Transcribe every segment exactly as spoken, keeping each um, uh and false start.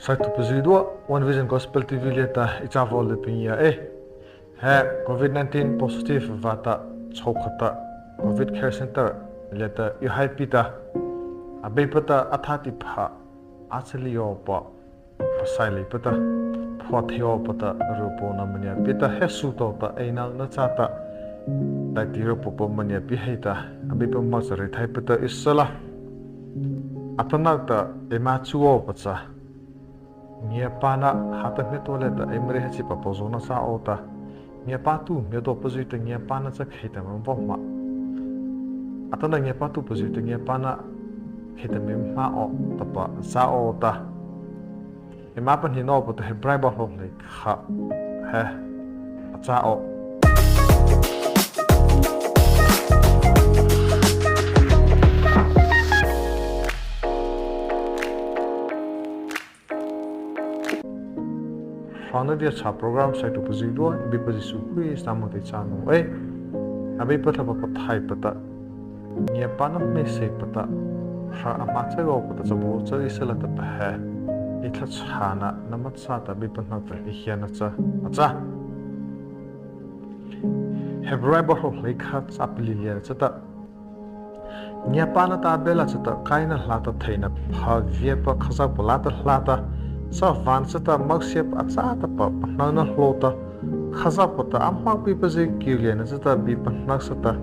Saituhpa zydua, One Vision Gospel T V liata ei cha vaw lypingia ei. He covid nineteen positive vâta chhôhkha ta covid care centre liata ei haipi ta, Abeipa ta a thâtihpha a châ leipa, pasai leipa ta, phuah thei awpa ta ryureina maniah pie ta, he su tawhta ei nona châta, daihti ryureina maniah pie heih ta, Abeipa moh cha reithaipa ta ei sala. Atanoh ta eima chu awpa cha, ngiapâna hata hmiatua liata eima reih ha chipa pazawna châ aw ta, ngiapâtuhpa hmiatuhpazy ta ngiapâna cha kheihta ma vaw hmâ. Atanoh ngiapâtuhpazy ta ngiapâna kheihta ma hmâ aw tahpa châ aw ta, eima pahnie nawpa ta Hebrai pahrawh hleikha he a châ aw. Hrona Viachhâh program saituhpa zydua, Beipa Zisu Krista moh ta ei cha naoh ei. Abeipa Thlahpa Pathaihpa ta, ngiapâna hmeiseihpa ta, hra ama châ awpa ta cha baw cha ei sala tahpa he, ei thlahchhâna nama châ ta Beipa hnohta ei hiana cha a châ. Hebrai pahrawh hleikha, châ palih liana chata, ngiapâna ta Abela chata Kaina hlâta theina pha viapa Khazohpa lâta hlâta, cha vâna chata mosiapa a châ tahpa pahno nawpa hlâta, Khazohpa ta a hmopiepazy kyh liana chata bie pahnosa ta,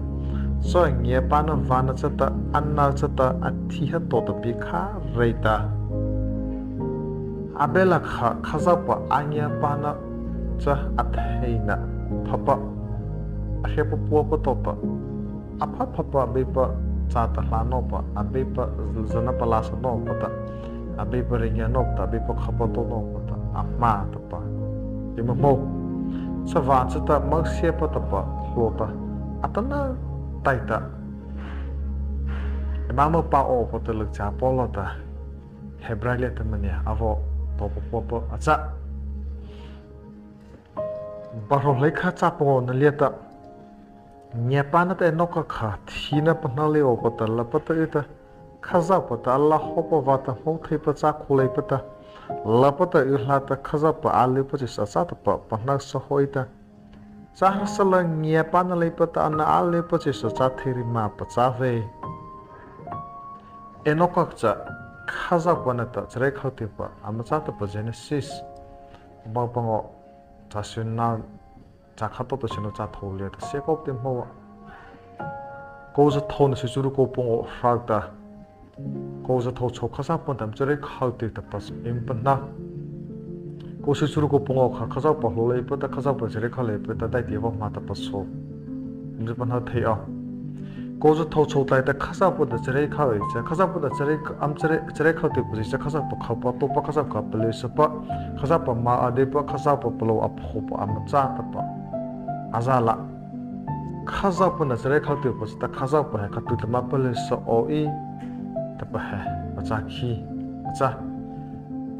cha ngiapâna vâna chata ano chata a thi ha tawhta bie kha reih ta. Abela kha Khazohpa a ngiapâna cha a theina phapa, a hriapa puapa tawhta, a pha phapa Abeipa châta hlâ nawpa, Abeipa zana palâsa nawpa ta, Abeipa rei ngia nawpa ta, Abeipa khâpa tao nawpa ta a hmâ tahpa eima hmô. Cha vâna chata mosiapa tahpa hlâta, atanoh taihta eima mopao awpa ta Lyuhchâpa Pawla ta Hebrai liata maniah a vaw tao puapa a châ. Pahrawh hleikha, châ pangawhna liata, ngiapâna ta Enoka kha thina pahno lei awpa ta lâpa ta y ta, Khazohpa ta a lâ hawhpa vâta hmô theipa châ kho leipa ta, lâpa ta y hlâta Khazohpa a lyupa chyhsa châ tahpa pahnosa haw ei ta, châhrasala ngiapâna leipa ta ano a lyupa chyhsa châ thei rimâpa châ vei. Enoka cha Khazohpa nata chareih khotuhpa ama châ tahpa Genesis pangawh, châ syno, châ khatota syno châ thôh liata sia kawpa ta hmô aw. Kô za thôhna sychurô kô pangawh hra ta, kô za thôh chhôh Khazohpa nata ama chareih khotuh tahpa eima pahno. Kô sychurô kô pangawh kha Khazohpa hlao leipa ta, Khazohpa chareih kho leipa ta daihti vaw hmâ tahpa chhôh eima pahno thei aw. Kô za thôh chhôh taihta Khazohpa nata chareih kho ei cha, Khazohpa nata chareih, ama chareih, chareih khotuhpazy cha Khazohpa khopa, taopa Khazohpa kha palysa pa, Khazohpa ma a dei pa, Khazohpa palôh a phaopa ama châ tahpa a za la. Khazohpa nata chareih khotuhpa chata Khazohpa he khâ tu ta ma palysa aw ei tahpa he a châ khi, a châ.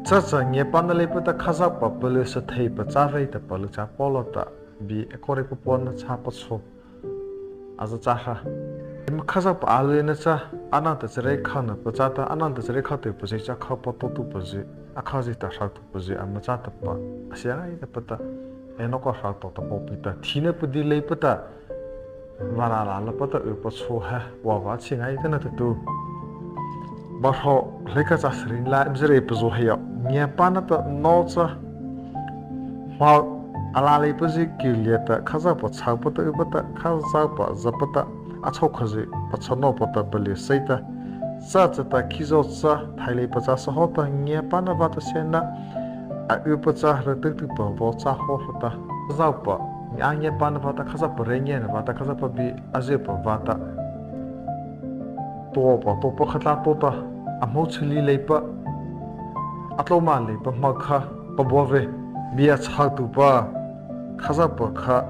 Cha cha ngiapâna leipa ta Khazohpa palysa theipa châ vei tahpa Lyuhchâpa Pawla ta bie Kawrinthpa puana châ pachâ a za châ ha. Eima Khazohpa a lyna cha ano ta chareih khona pachâ ta, ano ta chareih khotuhpazy cha khâpa taotuhpazy, a khâzy ta hrotuhpazy ama châ tahpa a sia ngaitapa ta, Enoka hrotuhpa ta pôh pi ta, thina padi leipa ta vârâh lâ lâpa ta y pachâ he vaw va chi ngaita na ta tu. Pahrawh hleikha, châ sari nata eima zy reih pazao heih aw. Ngiapâna ta no cha hmo a lâ leipazy kyh liata Khazohpa chhopa ta ypa ta, Khazohpa zâpa ta a chhôhkhazy pachha nawpa ta palysa ei ta, cha chata khizaw cha thai leipa châ sa haw ta, ngiapâna vâta siana a ypa cha ryhteipa vaw châ haw hra ta, Khazohpa a ngiapâna vâta, Khazohpa rei ngiana vâta, Khazohpa bie a zypa vâta, taopa, taopa kha tlâ tao ta, a hmô chhilih leipa, a tlô ma leipa ma kha pabua vei. Bie a chhotuhpa Khazohpa kha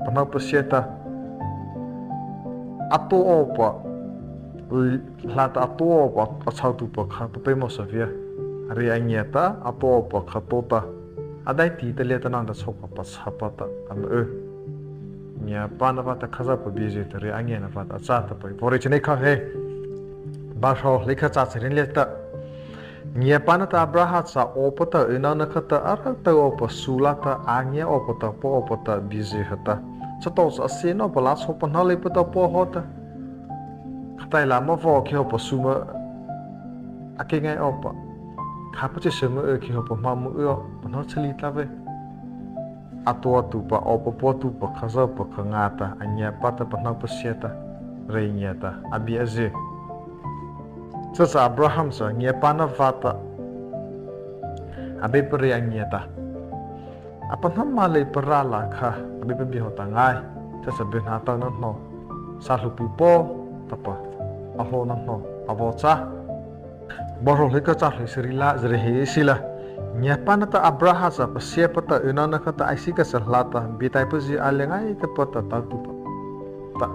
pahno pasia ta, a tao awpa hlâta a tao awpa a chhotuhpa kha papeimawhsa via, rei a ngia ta, a tao awpa kha tao ta, a daihti ta liata nata chhôhkha pachhapa ta ama y. Ngiapâna vâta Khazohpa biezy ta rei a ngiana vâta a châ tahpa ei vaw reih chi ei kha he. Pahrawh hleikha, châ sari nata liata, Ngiapâna ta Abrahâ cha awpa ta, unawhna khata a râh tao awpa su la ta, a ngia awpa ta, pua awpa ta, bie zy ha ta. Chatawhcha a sie nawpa la chhao pahno leipa ta pua haw ta. Khataih la ma vaw kei hawhpa su ma, a kei ngai awpa. Khâpa chyhsa ma y kei hawhpa hmah ma y aw, pahno chhali ta vei. A tuah tupa, awpa pua tupa, Khazohpa kha ngâ ta, a ngiapâ ta pahno pasia ta, rei ngia ta, a bie a zie. Chacha Abraham cha ngiapâna vâta, Abeipa rei a ngia ta. A pahno ma leipa râh la kha, Abeipa bie haw ta ngai, chacha byhnâ tao na hnaw, sa hluhpi paw, tahpa, a hlaona hnaw, a vaw châ. Bârâh hlei kha châ hlei sari la, zari hei si la. Ngiapâna ta Abraham cha pasiapa ta, unawhna khata Isaka cha hla ta, bie taipazy a ly ngaitapa ta tao tupa. Ta.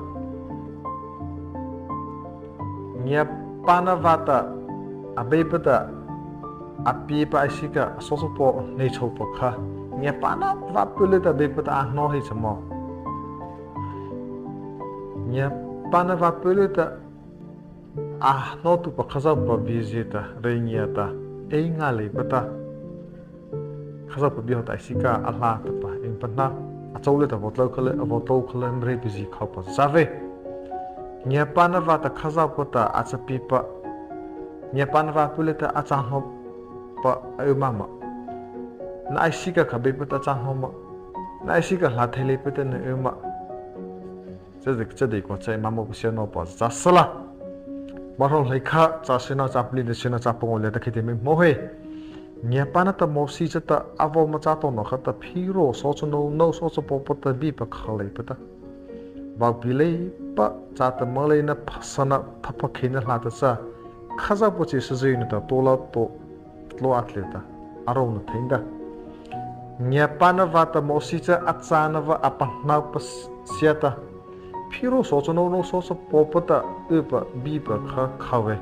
Ngiapâna vâta, Abeipa ta, a piepa Isaka, a sawchapaw hnei chhôhpa kha. Ngiapâna vâ pua liata Abeipa ta a hnaw hei cha maw. Ngiapâna vâ pua liata, a hnaw tupa Khazohpa bie zy ta, rei ngia ta, ei ngâ leipa ta. Khazohpa bie haw ta Isaka a hla tahpa, ei pahno, a chô liata vaw tlô kha lei, a vaw tlô kha lei, mreipazy khopa châ vei. Ngiapâna vâta Khazohpa ta a cha piepa. Ngiapâna vâ pua liata a cha hnaw pa a y ma ma. Na Isaka kha Abeipa ta a cha hnaw ma. Na Isaka hla thei leipa ta na y ma. Cha dei, cha dei ko cha ma mo pasia nawpa châ sala. Bârâh hlei kha, châ syno, châ palih, châ syno, châ pangawh liata khati mei mo he. Ngiapâna ta Mawsi chata a vaw machâ tawhna khata Pharaoh sawchanô, nô sawchapawpa ta bie pakha leipa ta. Vaw pie leipa châta moleina phasana thapha kheina hla ta cha. Khazohpa chyhsazy nata tawhta, tawhta a tlyh ta. A rônah thei ta. Ngiapâna vâta Mawsi cha a châna vâ a pahno pasia ta. Pharaoh sawchanô, nô sawchapawpa ta ypa bie pakha kha vei.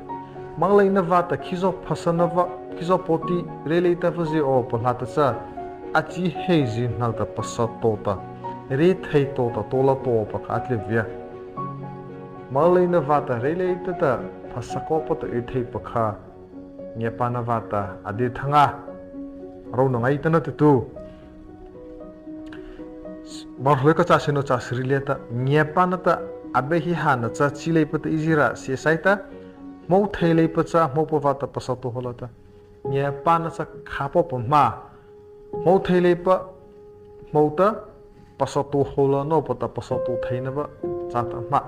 Moleina vâta khizaw phasana vâ, khizaw pawti rei lei ta vaw zie awpa hla ta cha, a chi hei zie hnohta pasa tawhta, rei thei tawhta, tawhta awpa kha a tlyh via. Moleina vâta rei lei ta ta, phasa khopa ta y thei pakha, ngiapâna vâta a dei thanga, rônah ngaita na tutu. Bârâh hlei kha châ syno châ sari liata, ngiapâna ta Abei hi hana cha chi leipa ta Izarei sie sai ta, hmô thei leipa cha hmôpa vâta pasa tao haw la ta. Ngiapâna cha khâpa pa ma, hmô thei leipa, hmô ta, pasa tao haw la nawpa ta pasa tao theina vâ, châta ma.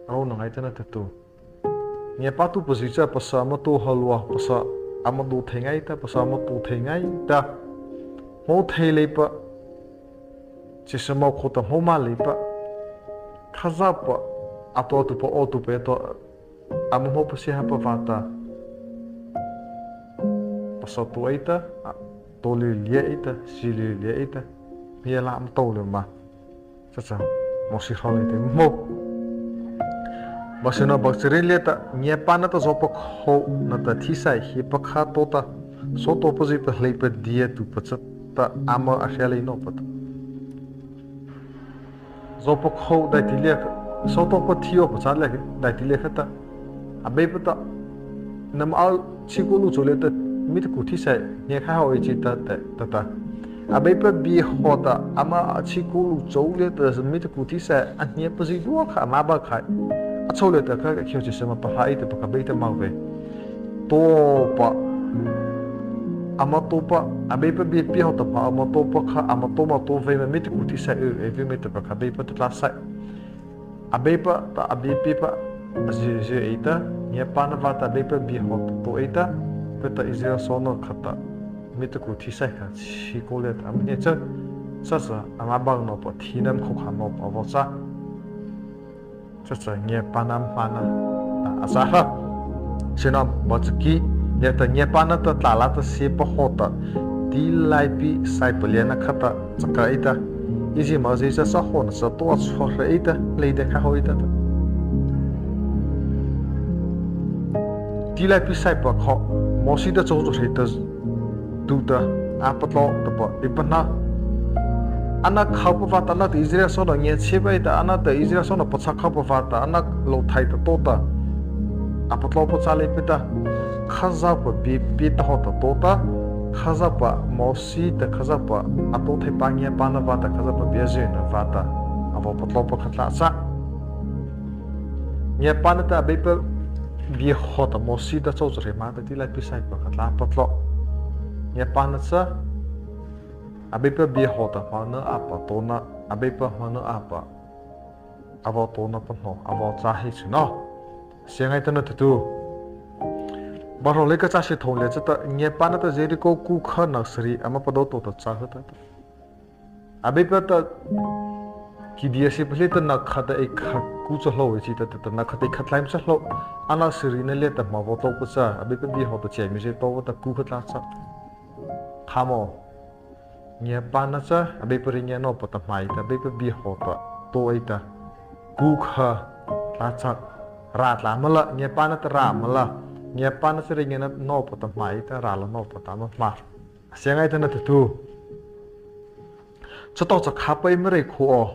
Rônah ngaita na tutu. Ngiapâ tupazy cha pasa ama tao haw lua, pasa ama tao thei ngaita, pasa ama tao thei ngaita. Hmô thei leipa, chyhsa ma kho ta hmô ma leipa. Khazohpa, a tao tupa, aw tupa, a tao, ama hmô pasia hapa vâta. Pasa tao ei ta, a tao lei lia ei ta, si lei lia ei ta. Hia la ama tao lei ma. Chacha, Mawsi hro lei te mo. Bâ syno bâ chari liata, ngiapâna ta zawpa kho nata thisaih hi pakha tao ta, sawtawpazy pahleipa dia tupa chata ama a hria lei nawpa ta. Zawpa kho daihti liata, sawtawpa thi awpa châ liata, daihti liata khata. Abeipa ta, nama a chhikaw lu chô liata, mietaku thisaih, hnia khai haw ei chi ta, ta, ta, ta. Abeipa bie haw ta, ama a chhikaw lu chô liata, mietaku thisaih, a hnia pazy dua kha, ama bâ khai. A chô liata kha, kha khizaw chyhsa ma pahla ei ta pakha Abei ta ma vei. Tao pa, ama tao pa, Abeipa bie pie haw ta pa, ama tao pa kha, ama tao ma tao vei ma mietaku thisaih, y, ei vei ma ta pakha Abeipa ta tla sai. Abeipa ta a bie pie pa, a zie zie ei ta, ngiapâna vâta Abeipa bie haw ta tao ei ta, pata Izarei sawna khata, mietaku thisaih kha, chhikaw liata, ama hnia cha, chacha, ama bâ nawpa, thina ama khokha nawpa, a vaw châ. Chacha, ngiapâna ama hmâna, a, a châ ha. Syno bâ chaki, ngiata ngiapâna ta tlâh la ta sie pa haw ta, tilaipi sai paliana khata, chaka ei ta, Izy ma zy cha sa haw na sa tao a chhao hra ei ta, lei dei khai haw ei ta ta. Tilaipi sai pa kho, Mawsi ta chô chô hra ei ta, tu ta, a patlô ta pa, ei pahno. Ano khopa vâta, ano ta Izarei sawna ngia chhie vei ta, ano ta Izarei sawna pachâ khopa vâta, ano lô thai ta tao ta. a patlôpa châ leipa ta, Khazohpa bie pie ta hawhta tao ta, Khazohpa Mawsi ta Khazohpa a tao theipa ngiapâna vâta Khazohpa bie zyhna vâta a vaw patlôpa kha tlâh châ. Ngiapâna ta Abeipa bie hawhta Mawsi ta chô chareih ma ta ti lai pie sai pa kha tlâh patlô. Ngiapâna cha Abeipa bie hawhta hmâna a pa taona, Abeipa hmâna a pa a vaw taona pahno a vaw châ hih chi no. Sia ngaita na tutu. Barôh Leikhâ châ sythôh liata chata ngiapâna ta Zeriko khuh kha noh sari ama padua tao ta châ ha ta. Abeipa ta Gideon sie pali ta noh kha ta ei kha khuh cha hlao ei chi ta ta noh kha ta ei kha tlai ma cha hlao. A noh sari na liata ta hmâ vaw tlôpa cha Abeipa bie hawhta chiamizy taopa ta khuh kha tlâh châ. Khâ mo. Ngiapâna cha Abeipa reih ngia nawpa ta hmâ ei ta Abeipa bie hawhta tao ei ta khuh kha tlâh châ. Râh tlâh ma la ngiapâna ta râh ma la. Ngiapâna cha reih ngia nawpa ta hmâ ei ta râh la nawpa ta ama hmâ. Sia ngaita na tutu. Chatawhcha khâpa eima reih khao aw.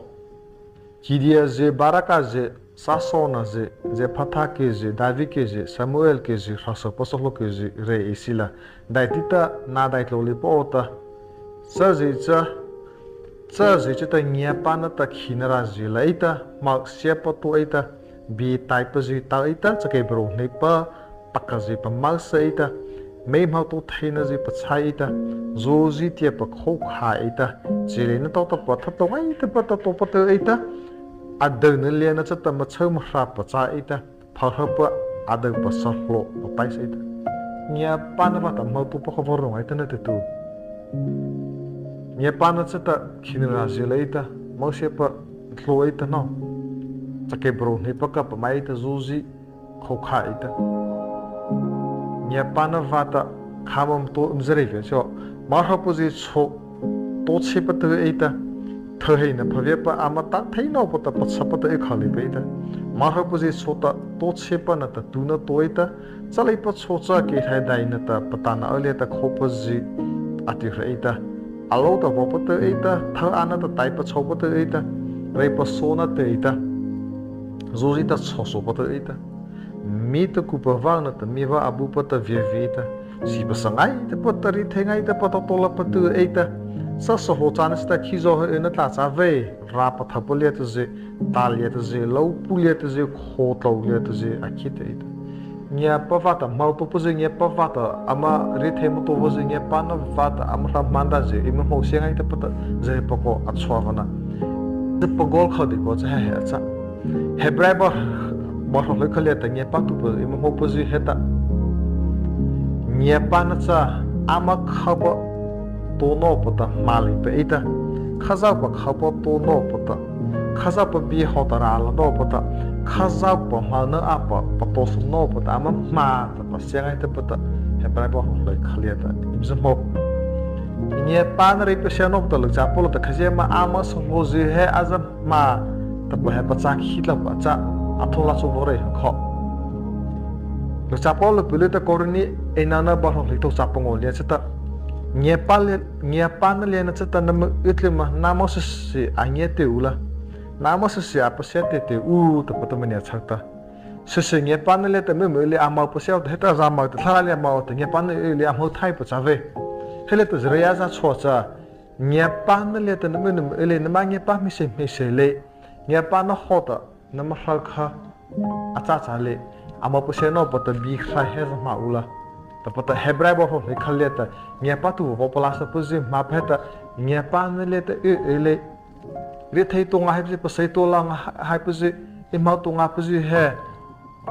Gideon zy, Baraka zy, Samsona zy, Jephtha kyh zy, Dâvi kyh zy, Samuel kyh zy, hrohsopa sahlao kyh zy reih ei sila. Daihti ta na daihti leipa aw ta. Chazy cha, chazy chata ngiapâna ta khinarâh zy la ei ta, hmôsiapa tao ei ta, bie taipazy tao ei ta, chakeibarôhneipa, pakhazy pahmôsa ei ta, mei hmôtuh theinazy pachhai ei ta, zawhzi tiapa khokhai ei ta, chhiena tawhta pa thatlô ngaitapa ta taopa tao ei ta, a dyuhna liana chata machâ mahrâpa châ ei ta, phaohrapa a dyuhpa sahlao papaisa ei ta. Ngiapâna vâta hmôtuhpa kha vaw ro ngaita na tutu. Ngiapâna chata khinarâh zy la ei ta, hmôsiapa tlô ei ta no. Chakeibarôhneipa kha pahmai ei ta zawhzi khokhai ei ta. Ngiapâna vâta khâ ma to um zerei vei cho. Mahrapa zy chhao tao chhiepa tao ei ta. Thaheihna phaviapa ama ta thei nawpa ta pachhapa tao ei kha leipa ei ta. Mahrapa zy chhao ta tao chhiepa na ta tuna tao ei ta. Chaleipa chhao cha keihrai daina ta pathana o liata khopazy a ti hra ei ta. A lô ta vaw pa tao ei ta, thao ana ta taipa chhao pa tao ei ta, reipa sona tao ei ta, zawhzi ta chhao sô pa tao ei ta, mi ta kupa vâna ta mi vâ a bu pa ta via via ei ta, sie pasa ngaitapa ta riethei ngaitapa ta taola pa tao ei ta, sa sahlao châna chata khizaw he na tlâh châ vei, râh pathaopa liata zy, ta liata zy, lôpu liata zy, kho tlô liata zy a khih tao ei ta. Ngiapâ vâta hmôtuhpazy, ngiapâ vâta ama riethei hmôtuhpazy, ngiapâna vâta ama hra hmâ dazy, eima hmô sia ngaitapa ta, zy pakaw a chhuah vâna. Zy pagawl kha dei kaw cha he he a châ. Hebrai ba, barôh Leikhâ liata ngiapâtuhpa eima hmôpazy he ta. Ngiapâna cha ama khopa tao nawpa ta hmâ leipa ei ta. Khazohpa khopa tao nawpa ta. Khazohpa bie hawhta râh la nawpa ta. Khazohpa hmâna a pa pataosa nawpa ta ama hmâ ta pa sia ngaitapa ta. Hebrai barôh Leikhâ liata eima zy hmô. Ngiapâna reipasia nawpa ta Lyuhchâpa Pawla ta khazia ma ama sahlaozy he a za hmâ ta pa he pachâ khih tla pa châ, a tho la chô vaw rei ha kho. Lyuhchâpa Pawla pili ta Korinthi eina na barôh Leikhâ to châ pangaw liata chata. Ngiapâ ly, ngiapâna liana chata nama ytli ma nama sese a ngia teh u la. Nama sese a pasia teh teh u ta pa ta mania chhâ ta. Sese ngiapâna liata mei mei li a hmâ pasia ta he ta za hmâ ta thara li a hmâ ta ngiapâna li a hmâ thai pa châ vei. He liata zria za chhao cha. Ngiapâna liata nama nama yli nama ngiapâ hmeiseih hmeiseih lei. Ngiapâna hawhta nama hra kha a châ châ lei. Ama pasia nawpa ta bie hrai he za hmâ u la. Ta pa ta Hebrai barôh Leikhâ liata. Ngiapâtuhpa palâsapazy hmâpa he ta. Ngiapâna liata ei ei lei. Riethei tao ngâ haipazy, pasei tao la ngâ haipazy, eima tao ngâpazy he.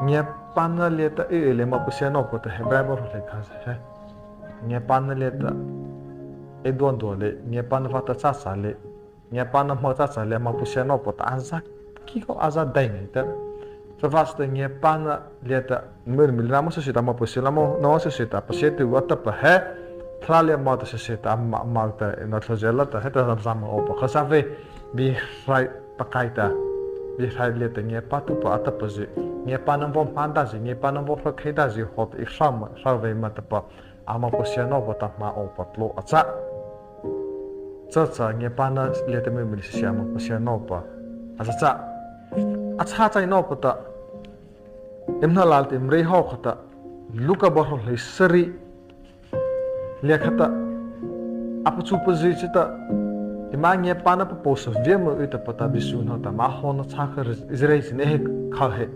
Ngiapâna liata ei ei lei ama pasia nawpa ta Hebrai barôh Leikhâ he. Ngiapâna liata ei duandua lei, ngiapâna vâta châ châ lei, ngiapâna hmâ châ châ lei ama pasia nawpa ta a za khih kha a za dei ngai ta. Chavâta ngiapâna liata mei mei li nama sese ta ama pasia la ma nama sese ta pasia teh u a ta pa he. Thara li a hmâ ta sese ta ama hmâ ta eina thlazia la ta he ta za hmâ awpa kha sa vei. Bie hrai pakai ta. Bie hrai liata ngiapâtuhpa a ta pazy. Ngiapâna vaw hmâ dazy, ngiapâna vaw hra khei dazy hawhta ei hra ma, hra vei ma ta pa. Ama pasia nawpa ta hmâ awpa tlô a châ. Cha cha ngiapâna liata mei mei li sese ama pasia nawpa. A za châ. A châ chai nawpa ta. Eima lâ ta eima reih haw khata, Luka bu hrawh hleisari liata khata, a pachupazy chata, eima ngiapâna papuasa via ma y tahpa ta Zisu hnohta ama hawhna chhâ kha, Izarei sini he kha he.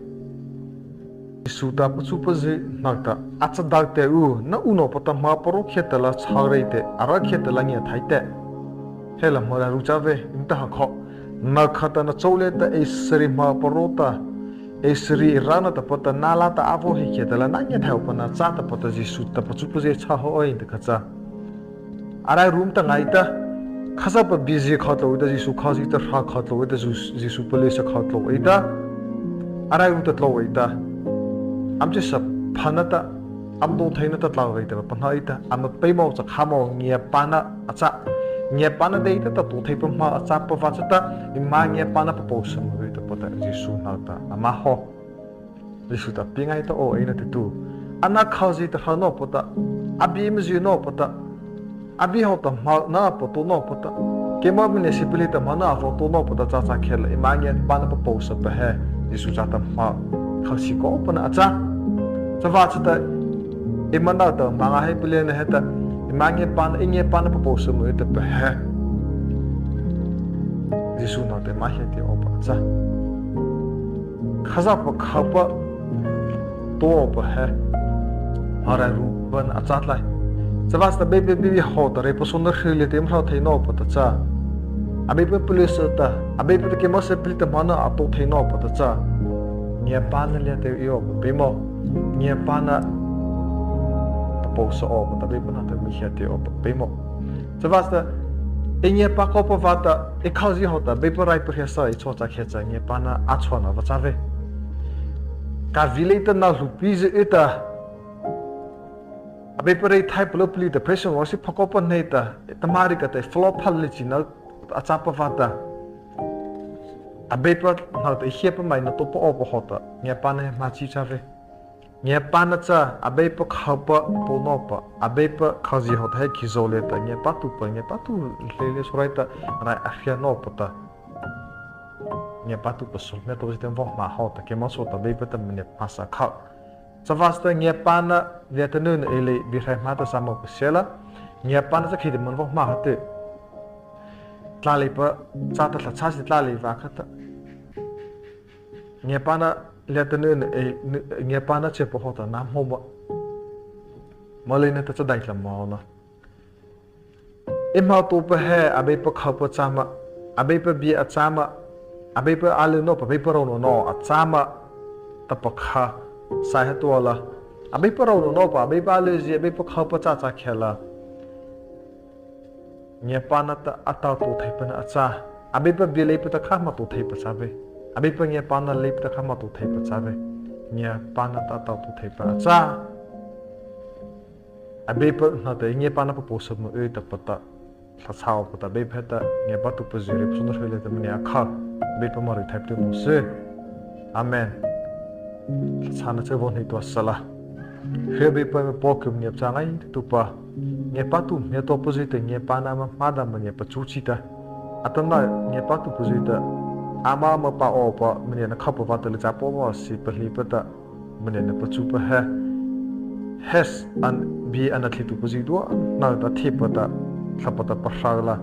Zisu ta pachupazy hnohta, a châ dâh teh u, na unawhpa ta hmo paraoh khiahtala chhâ reih teh, a raoh khiahtala ngiah thai teh. He la hmo rairuna châ vei, eima tah ha kha. Na khata na chô liata ei sari hmo paraoh ta, ei sari ei raona tahpa ta na lâta a vaw hei khiahtala na ngiah thai awpa na châ tahpa ta Zisu ta pachupazy châ haw ei ta kha cha. A rairuna ta ngaita, Khazohpa biezy kha tlôh ei ta, Zisu Khazoh ta hra kha tlôh ei ta, Zisu, Zisu palysa kha tlôh ei ta. A rairuna ta tlôh ei ta. Ama chyhsa phana ta, ama tao theina ta tlao rei ta, pahno ei ta, ama peimawh cha khâ mawh ngiapâna a châ. Ngiapâna deita ta tao theipa ma a châ pa vâta chata, eima ngiapâna papuasa ma y tahpa ta Zisu hnohta ama hawh. Zisu ta pie ngaita aw ei na teh tu. Ano Khazoh ta hra nawpa ta, a bie ma zy nawpa ta, a bie hawhta hmo na a patu nawpa ta, keimo maniah sipalih ta hmo na a vaw tao nawpa ta châ châ khiahtala, eima ngiapâna papuasa pa he, Zisu châta hmo, Khazoh kawpa na a châ. Chavâta chata, eima nata hmo nga hei palyna heta, eima ngiapâna, ei ngiapâna papuasa ma y tahpa he, Zisu hnohta eima hiahri awpa a châ. Khazohpa khâpa tao awpa he, a rairuna a châ tlai. Chavâta Abeipa bie hawhta reipasaona hry liata eima hro thei nawpa ta châ. Abeipa palysa ta, Abeipa ta keimo sipalih ta hmo na a tao thei nawpa ta châ. Ngiapâna liata y awpa peimawh. Ngiapâna papuasa awpa ta Abeipa hnohta eima hiahri awpa peimawh. Chavâta, ei ngiapâ kawpa vâta, ei Khazoh hawhta Abeipa rai pahriasa ei chhao châ khiah cha ngiapâna a chhuahna a châ vei. Kha vei lei ta na hluhpi zy ei ta, Abeipa reithai palôh pali ta praise and worship pha kawpa hnei ta, ta mari ka ta follow pha lei chi na a châ pa vâta, Abeipa hnohta ei hiapa maina tao pa awpa hawhta, ngiapâna he hmâ chi châ vei. Ngiapâna cha Abeipa khâpa pao nawpa, Abeipa Khazoh hawhta he khizaw liata ngiapâtuhpa, ngiapâtuh hlei liata su rai ta, rai a hria nawpa ta, ngiapâtuhpa su hmia tao zy ta vaw hmâ hawhta, keimo chhao ta Abeipa ta maniah hmâsa kha. Chavâta ngiapâna liata nona ei lei biehrai hmâ ta châ mawh pasia la, ngiapâna cha khei ta ma vaw hmâ ha teh. Tlâh leipa châta thlahchhâ sy tlâh lei vâ khata, ngiapâna liata nona ei, ngiapâna chiapa hawhta na hmô ma, moleina ta cha dai tla mawh na. Eima tao pa he Abeipa khâpa châ ma, Abeipa bie a châ ma, Abeipa a ly nawpa, Abeipa rônah nawpa a châ ma, tahpa kha saih ha tua la. Abeipa rônah nawpa, Abeipa a ly zy, Abeipa khâpa châ châ khiahtala, ngiapâna ta a tao tao theipa na a châ. Abeipa bie leipa ta kha hmâ tao theipa châ vei. Abeipa ngiapâna leipa ta kha hmâ tao theipa châ vei. Ngiapâna ta a tao tao theipa a châ. Abeipa hnohta ei ngiapâna papuasa ma y tahpa ta, thlahchhâ awpa ta Abeipa heta ngiapâtuhpazy reipasaona hry liata maniah a kha, Abeipa ma reithai patu mawh sy. Amen. Thlahchhâna cha vaw hnei tua sala. He Abeipa, eima Paw, keimo ngiapâ châ ngaitapa, ngiapâtuh hmia taopazy ta ngiapâna ama hmâ ta maniah pachu chi ta, atanoh ngiapâtuhpazy ta ama ama pao awpa maniah na khâpa vâta, Lyuhchâpa awpa si pahliepa ta maniah na pachupa he, he, a bie a nathlietuhpazy zydua hnohta thiehpa ta, thlahpa ta pahrâ la.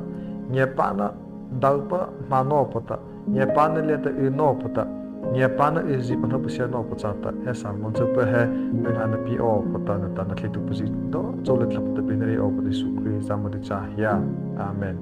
Ngiapâna daopa hmâ nawpa ta, ngiapâna liata y nawpa ta, ngiapâna yzie pahno pasia nawpa châta, he sermon châpa he, eima na pie awpa ta, nata nathlietuhpazy zydua chô liata thlahpa ta byhnâ reih awpa ta Zisu Krista moh ta cha hia. Amen.